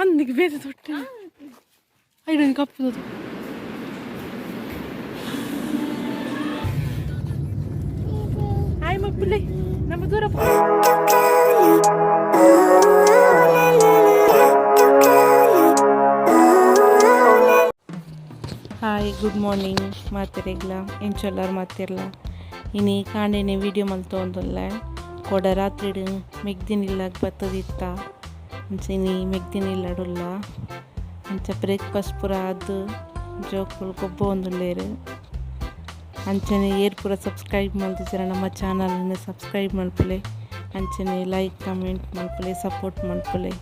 ಅಂದಿಗೆ ಬೇರೆ ತೊಟ್ಟೆ ಐಡೊಂದು ಕಪ್ಪು. ಹಾಯ್ ಮಕ್ಕಳೇ, ನಮ್ಮ ದೂರ. ಹಾಯ್, ಗುಡ್ ಮಾರ್ನಿಂಗ್ ಮಾತೆರೆಗ್ಲ. ಎಂಚೊಲ್ಲಾರ್ ಮಾತಿರ್ಲ? ಇನಿ ಕಾಂಡೆನೆ ವೀಡಿಯೋ ಮಲ್ತೊಂದುಲ್ಲೆ. ಕೊಡ ರಾತ್ರಿಡ್ ಮೆಗ್ದಿನಿಲ್ಲಾಗ ಬತ್ತದಿತ್ತ. ಅಂಚ ಇನಿ ಮೆಗ್ದಿನಿಲ್ಲಡುಲ್ಲ. ಅಂಚ ಬ್ರೇಕ್ಫಾಸ್ಟ್ ಪೂರ ಆದ್ ಜೋಕುಲು ಗೊಬ್ಬೊಂದುಲ್ಲೆರ್. ಅಂಚನೆ ಏರ್ ಪೂರ ಸಬ್ಸ್ಕ್ರೈಬ್ ಮಲ್ತಿಜರ, ನಮ್ಮ ಚಾನಲ್ನ ಸಬ್ಸ್ಕ್ರೈಬ್ ಮಲ್ಪುಲೆ. ಅಂಚನೆ ಲೈಕ್, ಕಮೆಂಟ್ ಮಲ್ಪುಲೆ, ಸಪೋರ್ಟ್ ಮಲ್ಪುಲೆ.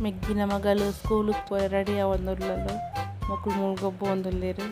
ಮೆಗ್ದಿನ ಮಗಲು ಸ್ಕೂಲಿಗೆ ಪೋರೆ ರೆಡಿ ಆವೊಂದುಲ್ಲಲು. ಮೊಕುಲು ಮೂಲು ಗೊಬ್ಬೊಂದುಲ್ಲೆರ್.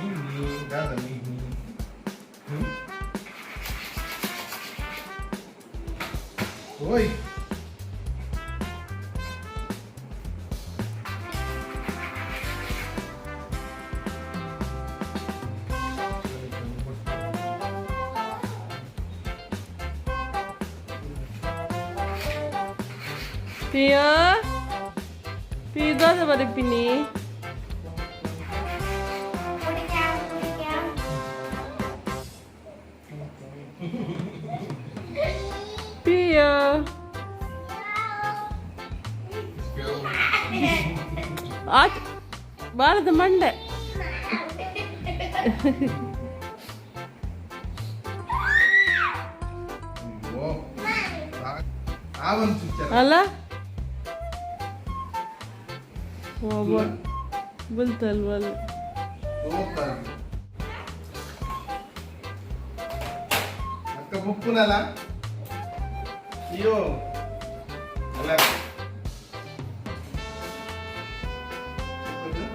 ಮಿಮ್ಮಿ ದಾದ ಮಿಮ್ಮಿ ಹ್ಮ್ ಓಯ್. ಪಿಯಾ ಪಿದಾದ ಬರಪಿನಿ. ಪಿಯಾ ಆಚ್ ಬಾರದ ಮಂಡೆ. ಅಯ್ಯೋ, ಆ ಒಂದು ಚುಚ್ಚಲ್ಲ. ಅಲ್ಲ, ಬುಲ್ತಲ್ವಲ್ಲ. ಹೋಗ್ತಾರೆ ಅಕ್ಕ ಬುಪ್ಪುನಲ್ಲ. ಅಯ್ಯೋ, ಅಲ್ಲ. ಬುಪ್ಪುದು?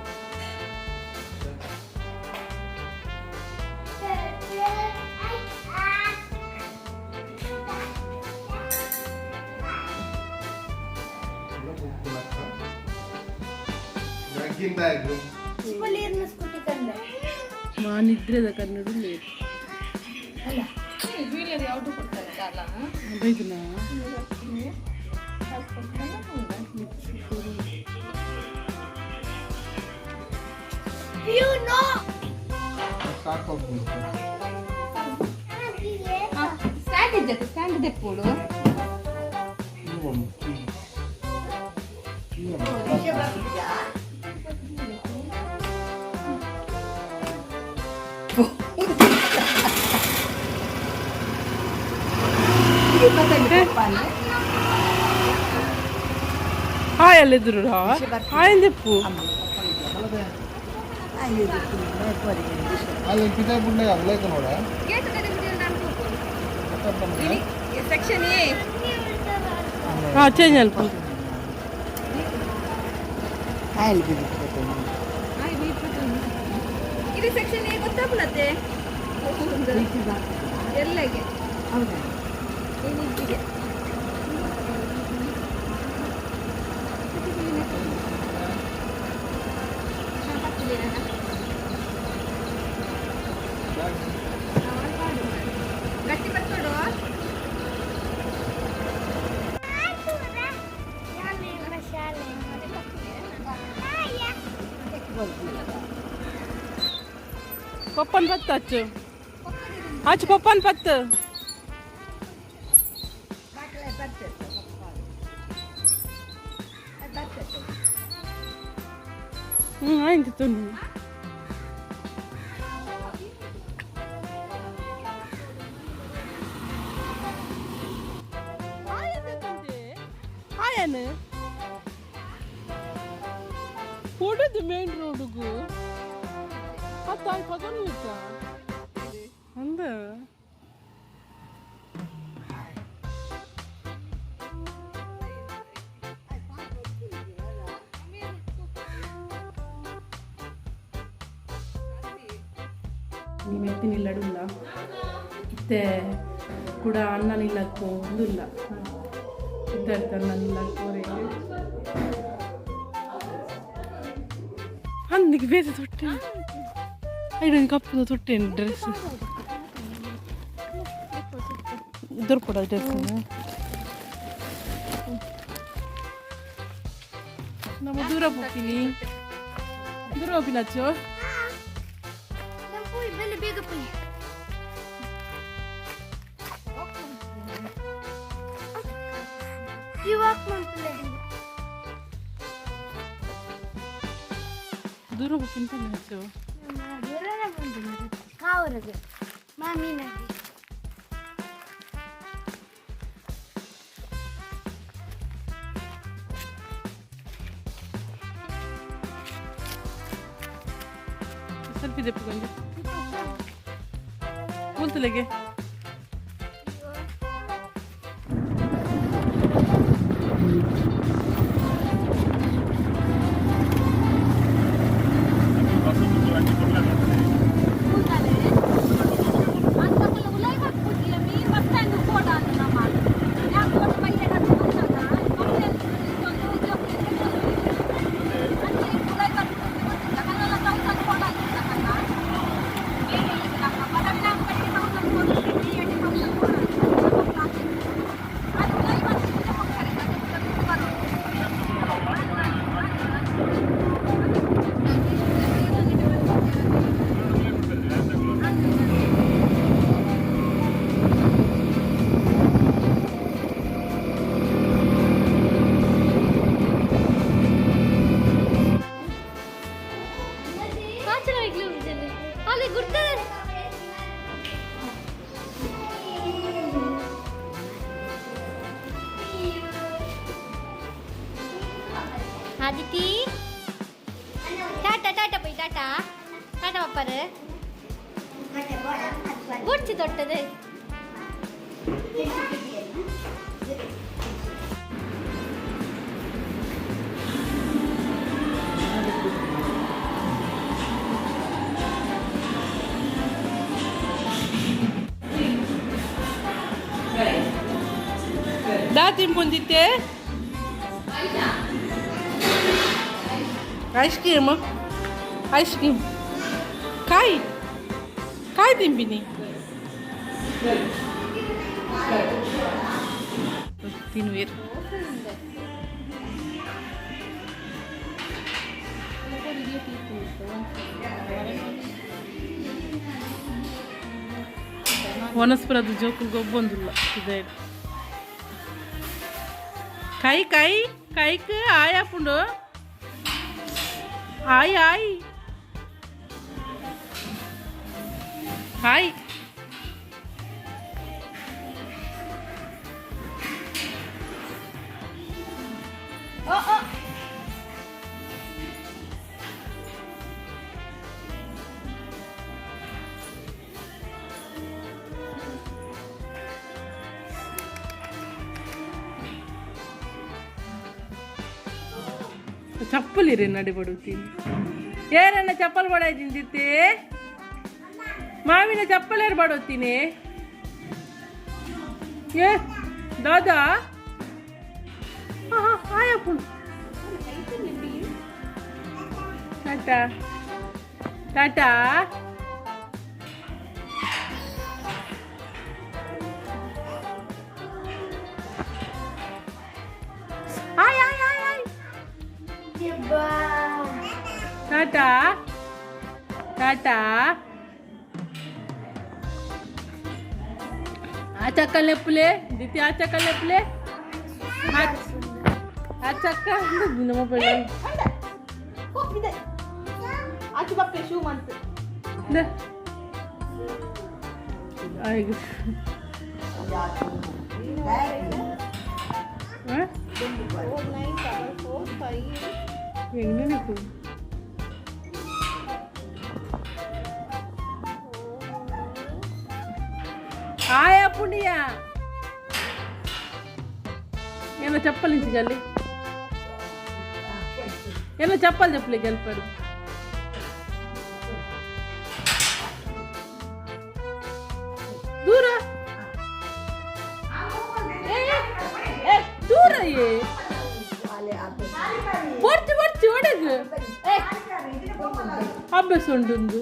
ಅಲ್ಲ, ಬುಪ್ಪುನಕ್ಕ. ಬ್ಯಾಗ್. ಮಾನಿದ್ರದ ಕನ್ನಡ ಬೈದನಾ? ಸಾಕಾಗ್ಬಿಡ್ತು. ಸ್ಟ್ಯಾಂಡ್ ಇದ್ದಕ್ಕೆ ಸ್ಟ್ಯಾಂಡ್ ದೆಪ್ಪುಡು. ಇವು. ಇವು. ಹಾಯ್ ಅಲ್ಲಿದ್ರು ಹಾಯ್ ದೆಪ್ಪು. ಅಲ್ಲಿ ಪಿತಾ ಬುಂಡೆ ಅವಲೈಕ ನೋಡ. Section A. ಹಾಂ, ಚೇಂಜ್ ಅಲ್ಪ. ಇದು ಸೆಕ್ಷನ್ ಎ ಗೊತ್ತಾಗ್ಲತ್ತೆ ಎಲ್ಲಗೆ ಇನ್ನಿಬ್ರಿಗೆ. ಗಟ್ಟಿ ಬರ್ತೋಡು. ಪಪ್ಪನ್ ಪತ್ತು ಅಚ್ಚು ಆಚು ಪಪ್ಪನ್ ಪತ್ತು. ಹ್ಞೂ, ಆಯ್ತು ತುನ್ನು. ಆಯನ ಕೊಡದು ಮೇನ್ ರೋಡ್ಗು ಅತ್ತಾಯ್ ಪದನು ಇತ್ತ ಅಂದ. ಮೆತ್ತಿನಿಲ್ಲಡುಲ್ಲ ಇತ್ತೆ ಕೂಡ ಅಣ್ಣನಿಲ್ಲಕ್ಕೋ ಒಂದುಲ್ಲ ಇತ್ತೆ ಅಣ್ಣನಿಲ್ಲಕ್ಕೋ. ಅಂದಿಗೆ ಬೇರೆ ತೊಟ್ಟೆ ಐಡೊಂದು ಕಪ್ಪುದ ತೊಟ್ಟೇನು ಡ್ರೆಸ್ ದೊರ್ಪಡ ಡ್ರೆಸ್. ನಮ್ಮ ದೂರ ಹೋಗ್ತೀನಿ, ದೂರ ಹೋಗಿನಚ್ಚು. ಬೇಗ ಪೋಯಿ. You walk ಮನ್ಪುಲೆ. ದೂರ ಹೋಗ್ತೀನಿ ತಾನೆ ಹಚ್ಚು. ಕಾವರಗೆ ಮಾಮಿನಗೆ. ಸೆಲ್ಫಿ ದೆಪ್ಪುಗೊಂಜಿ ಕೂಲ್ತಲೆಗೆ. ಅಲ್ಲಿ ಗುರ್ತದ. ಆದಿತಿ, ಟಾಟಾ ಟಾಟಾ ಪೋಯ್, ಟಾಟಾ ಟಾಟಾ ಪಪ್ಪಾರು ಬೊಡ್ಚಿ ದೊಡ್ಡದು. ದಾ ತಿನ್ಪೊಂದಿತ್ತೆ ಐಸ್ ಕ್ರೀಮ್, ಐಸ್ ಕ್ರೀಮ್. ಕಾಯಿ ಕಾಯಿ ತಿಂಬಿನಿ ತಿನ್ನುವಿರು. ವನಸ್ಪರದ ಜೋಕುಲ್ ಗೊಬ್ಬೊಂದುಲ್ಲ ಇದೆ. ಕೈ ಕೈ ಕೈಕ್ ಆಯಾಪುಂಡು. ಆಯ್ ಆಯ್ ಹಾಯ್. ಚಪ್ಪಲಿರಿ ನಡಿ ಬಡುತ್ತೀನಿ. ಏನನ್ನ ಚಪ್ಪಲ್ ಬಡ ಜಿಂದಿತ್ತೆ? ಮಾವಿನ ಚಪ್ಪಲೇರು ಬಡುತ್ತೀನಿ. ಏ ದಾದಾ, ಹಾಂ ಹಾಯಪ್ಪ. ಟಾಟಾ ಟಾಟಾ. ಆಯ್ ಆಯ್ ಆಯ್ ಆಯ್. ಟಾಟಾ ಟಾಟಾ. ಆ ಚಕ್ಕಲೆಪ್ಪುಲೆ ದಿತಿ, ಆ ಚಕ್ಕಲೆಪ್ಪುಲೆ, ಆ ಚಕ್ಕ ನಮ್ಮ ಮೊಬೈಲ್. ಆಚೆ ಬಪ್ಪೆ ಶೂ ಮಂತ್. ಆಯ್ತು. ಹೆಂಗ್ ಆಯಾ ಪುಣ್ಯ ಏನೋ ಚಪ್ಪಲ್ ಇಂಚಿಗಲ್ಲಿ, ಏನೋ ಚಪ್ಪಲ್ ಚಪ್ಪಲಿ ಗೆಲ್ಪಡು. ಅಭ್ಯಾಸ ಉಂಟು.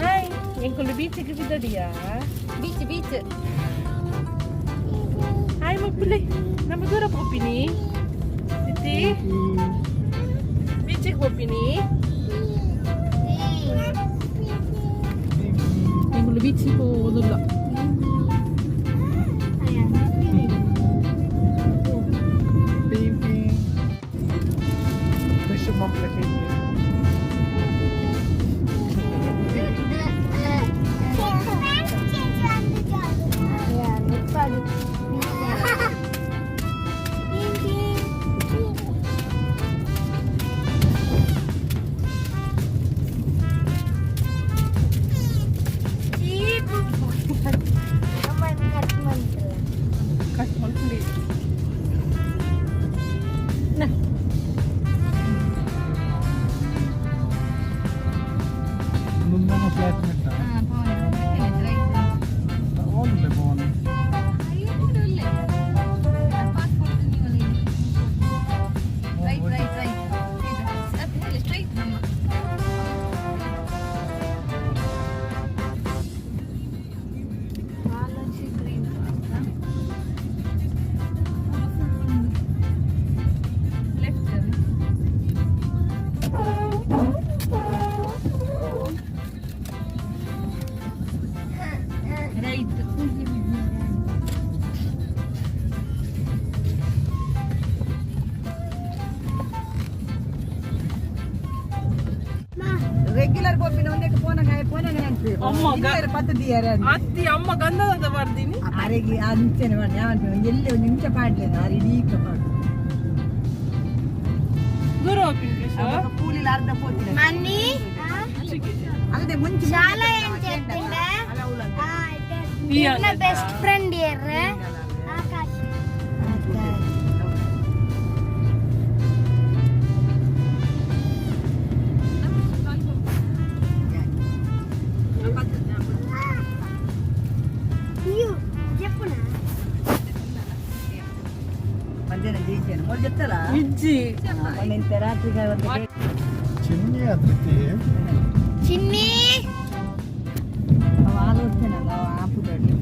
ಹಾಯ್, ಎಂಕುಲು ಬೀಚಿಗೆ ಬಿದ್ದಡಿಯಾ? Beach beach. Hi ಮಕ್ಕಳೇ, ನಮ್ಮ ದೂರ ಪೋಪಿನಿ. ಸಿದ್ದಿ, ಬೀಚಿಗೆ ಪೋಪಿನಿ. ಎಂಕುಲು ಬೀಚಿಗೆ ಹೋಗೋದಿಲ್ಲ. Pim pim. Fish ಮಕ್ಕಳಿಗೆ. ಕಟ್ ಮಾಡ್ಕೊಂಡು. ಮುಂದನ ಫ್ಲಾಟ್ ಮೆಟ್ಟ ಓನ್ಲೆ ಬೋನ್. ರೈಟ್ ರೈಟ್ ರೈಟ್, ಸ್ಟ್ರೈಟ್ ನಮ್ಮ. Balaji green. Left. Right. Regular ಪೋಪಿನ ಒಂದಕ್ಕೆ ಪೋನಗ ಪೋನಗ ನೆನ್ಪು. ಅಮ್ಮ ಪತ್ತು ದಿಯರ. ಅತ್ತಿ, ಅಮ್ಮ ಗಂಧದ ಬರ್ತೀನಿ. ಅರೆಗೆ ಅಂಚನೆ ಮಾಡಿ ಯಾವ ಎಲ್ಲಿ ಒಂದು ನಿಮಿಷ ಪಾಡ್ಲೇನು ಆರು ಇಡೀ ಪಾಡು. ದೂರ ಹೋಗ್ತೀನಿ ಕೃಷ. ಕೂಲಿಲ್ಲ ಅರ್ಧ ಪೋತಿನ. ಮಮ್ಮಿ. ಅಲ್ಲದೆ ಮುಂಚೆ ಶಾಲಾ ಏನ್ చెప్తుండ? Best friend year Akash. చెప్పునా? ಮಧ್ಯಾಹ್ನ ಜಯಿತೇನೆ ಮೊದಲು చెప్తారా? ಇಜ್ಜಿ. ಇಂತ ರಾತ್ರಿಗೆ ಒಂದು. ಚಿನ್ನಿ ಅದ್ರತಿ. చిన్ని. ಅವ ಆಲೋಚನಲ್ಲ, ಅವ ಆಪುದಡ್ಲಿ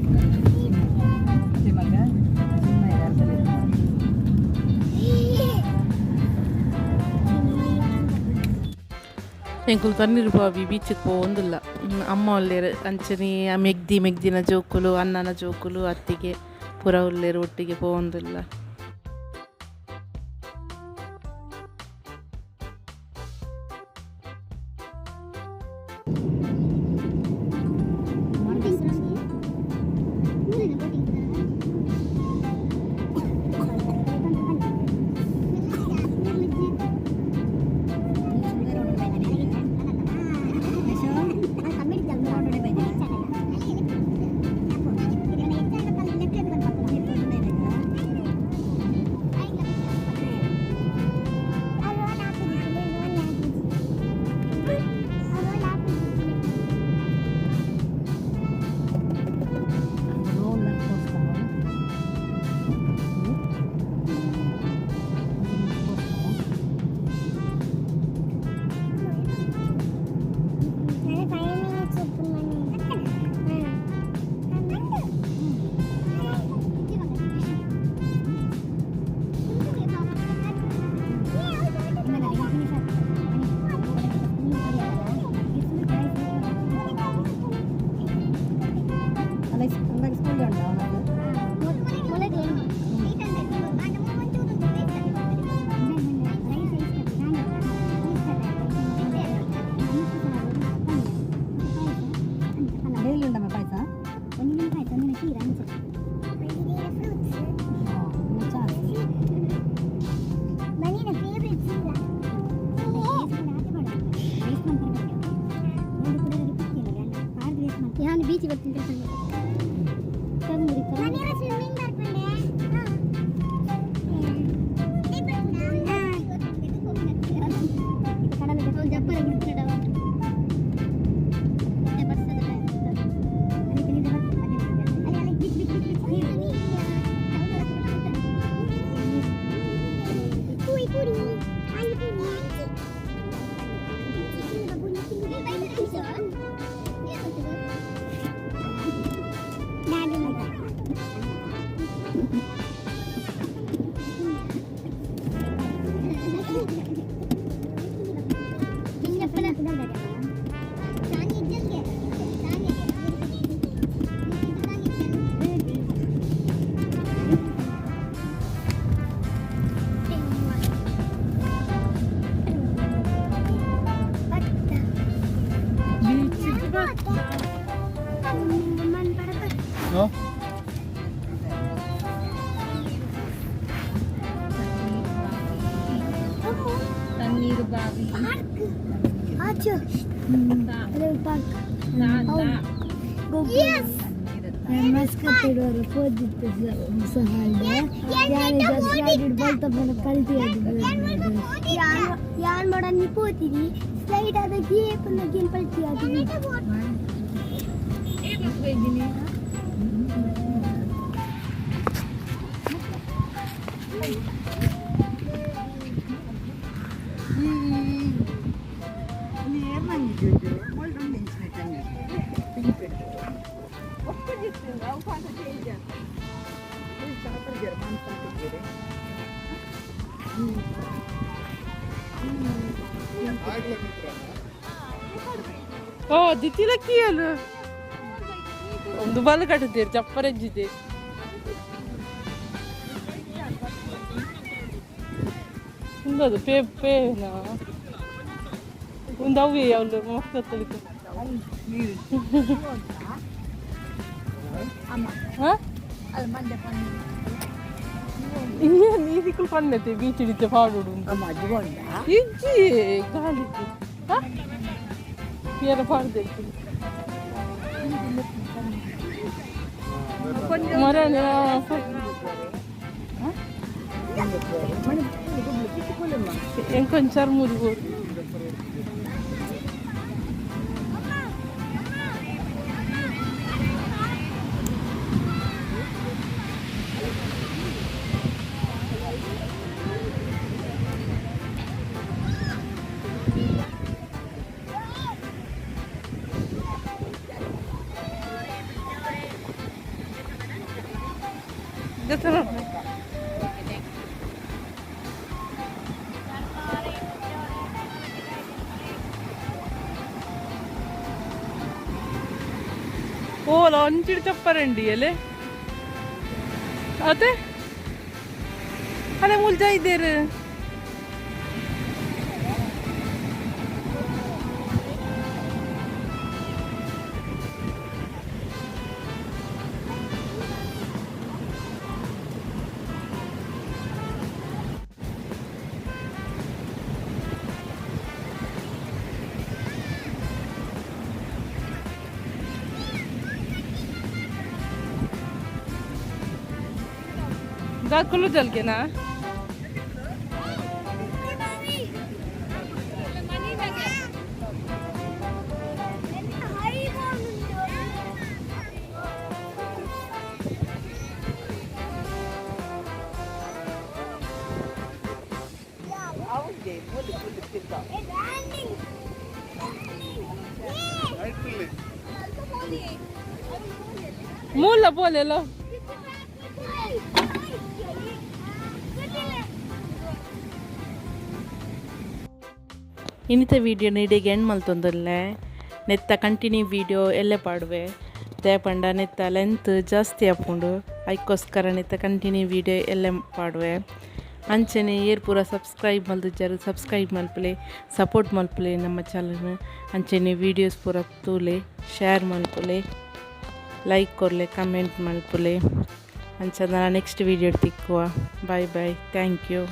ಮಗ ಚಿನ್ನ ಅರ್ಧ. ಎಂಕುಲು ತಣ್ಣೀರು ಬಾವಿ ಬೀಚಿಗೆ ಪೋವೊಂದಿಲ್ಲ. ಅಮ್ಮ ಉಲ್ಲೇರು, ಅಂಚನೆ ಮೆಗ್ದಿ, ಮೆಗ್ದಿನ ಜೋಕುಲು, ಅಣ್ಣನ ಜೋಕುಲು, ಅತ್ತಿಗೆ ಪೂರ ಉಲ್ಲೇರು, ಒಟ್ಟಿಗೆ ಪೋವೊಂದಿಲ್ಲ. ಅಲ್ಲ, ಸ್ಕೂಲ್ ಉಂಟಾ ಅವನದ್ದು? ಡೈಲಿ ಉಂಟಮ್ಮ ಪಾಯಸ? ಸ್ವಿಮ್ಮಿಂಗ್ ಬರ್ಪುಂಡೆ. ಪೂರಿ ಪೂರಿ ಪಾನಿಪುರಿ. No? ತಣ್ಣೀರು ಬಾವಿ. Yes! ಯಾನ್ ಮಾಡೋ ಪೋತಿದಿ ಸ್ಲೈಡ್ ಆದ ಗೇಪ್ ಗೇಮ್ ಪಲ್ಟಿ ಆದ. ಓ ದಿತ್ತಿಲಕ್ಕಿಯಲು ಒಂದು ಬಲ್ ಕಟ್ಟುತ್ತೀರಿ ಚಪ್ಪರೆಜ್ಜಿದೆ. ಉಂದದು ಪೇ ಪೇನಾ ಒಂದು ಅವೇ ಅವಳು ಮಸ್ತ್ ತಲಿತು. ಹಾ, ನೀರಿಕುಲ್ ಪಣ್ಣತೆ ಬೀಚ್ ಹಿಡಿತೆ ಪಾಡೋಡು ಇಜ್ಜಿ ಗಾಳಿಗೆ ಏನ ಪಾಡ್ದೆ ಮರಣ. ಎಂಕೊಂಚಾರ್ ಮುರುಗು. ಓ ಅಂಚಿಡ್ ಚಪ್ಪರಂಡಿ ಅಲೆ ಅತೆ ಅಲೆ ಮುಲ್ಜ ಇದ್ದೇರು. ದಾಕುಲು ಜಲ್ಗೆನಾ? ಮೂಲ ಬೋಲೆಲ್ಲ. ಇನ್ನಿತ ವೀಡಿಯೋ ನೀಡಿಗೆ ಎಂಡ್ ಮಲ್ತೊಂದುಲ್ಲೆ. ನೆತ್ತ ಕಂಟಿನ್ಯೂ ವೀಡಿಯೋ ಎಲ್ಲೆ ಪಾಡುವೆ ದಯಪಂಡ ನೆತ್ತ ಲೆಂತ್ ಜಾಸ್ತಿ ಆಪುಂಡು. ಐಕ್ಕೋಸ್ಕರ ನೆತ್ತ ಕಂಟಿನ್ಯೂ ವೀಡಿಯೋ ಎಲ್ಲೆ ಪಾಡುವೆ. ಅಂಚನೆ ಏರ್ ಪೂರ ಸಬ್ಸ್ಕ್ರೈಬ್ ಮಲ್ದಿಜ್ಜಾರ್ ಸಬ್ಸ್ಕ್ರೈಬ್ ಮಲ್ಪಲೆ, ಸಪೋರ್ಟ್ ಮಲ್ಪಲೆ ನಮ್ಮ ಚಾನಲ್. ಅಂಚನೆ ವೀಡಿಯೋಸ್ ಪೂರ ತೂಲೆ, ಶೇರ್ ಮಲ್ಪಲೆ, ಲೈಕ್ ಕೊರ್ಲೆ, ಕಮೆಂಟ್ ಮಲ್ಪಲೆ. ಅಂಚ ನೆಕ್ಸ್ಟ್ ವೀಡಿಯೋ ತಿಕ್ಕುವ. Bye bye, thank you.